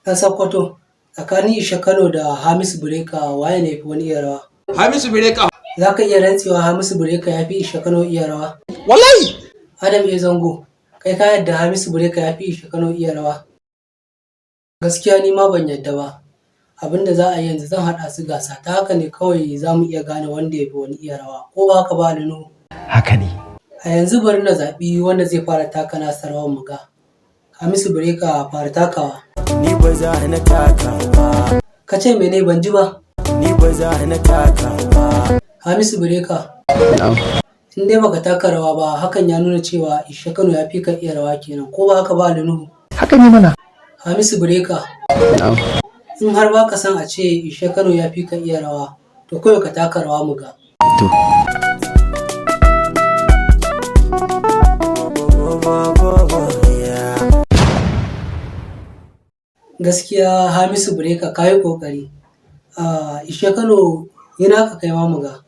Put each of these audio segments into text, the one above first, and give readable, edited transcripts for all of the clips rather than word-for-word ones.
Ɗan Sokoto, tsakanin Isha Kano da Hamisu Breaker, waye ne fi wani iya rawa? Hamisu Breaker. Za ka iya rantsewa Hamisu Breaker ya fi Isha Kano iya rawa? Wallahi. Adam A. Zango, kai ka yadda Hamisu Breaker ya fi Isha Kano iya rawa? Gaskiya ni ma ban yadda ba. Abin da za a yi yanzu, zan haɗa su gasa, ta haka ne kawai za mu iya gane wanda ya fi wani iya rawa. Ko ba haka ba, Ali Nuhu? Haka ne. A yanzu bari na zaɓi wanda zai fara taka nasa rawan mu ga. Hamisu Breaker, fara takawa. Ni ba za na taka ba. Ka ce mene? Ban ji ba. Ni ba za na taka ba. Hamisu Breaker. Na'am. In dai baka taka rawa ba, hakan ya nuna cewa Isha Kano ya fi ka iya rawa kenan. Ko ba haka ba, Ali Nuhu? Haka ne mana. Hamisu Breaker. Na'am. In har baka son a ce Isha Kano ya fi ka iya rawa, to kawai ka taka rawa mu ga. To. Yeah. Gaskiya Hamisu Breaker, ka yi ƙoƙari. Isha Kano, yi naka kai ma mu ga.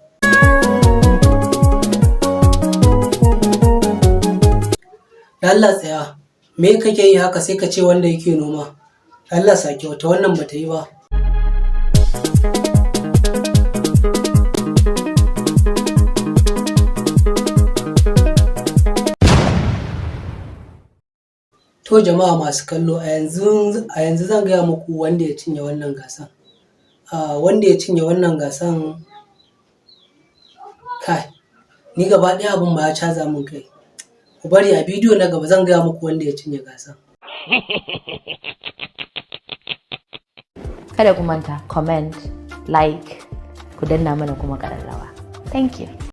Da Allah tsaya, me kake yi haka sai ka ce wanda yake noma? Da Allah sake wata, wannan bata yi ba. To jama'a masu kallo, a yanzu zan gaya muku wanda ya cinye wannan gasan. Wanda ya cinye wannan gasan, kai, ni gaba ɗaya abin ma ya caza min kai. Ku bari a bidiyo na gaba zan gaya muku wanda ya cinye gasan. Kada ku manta, comment, like, ku danna mana kuma ƙararrawa. Thank you.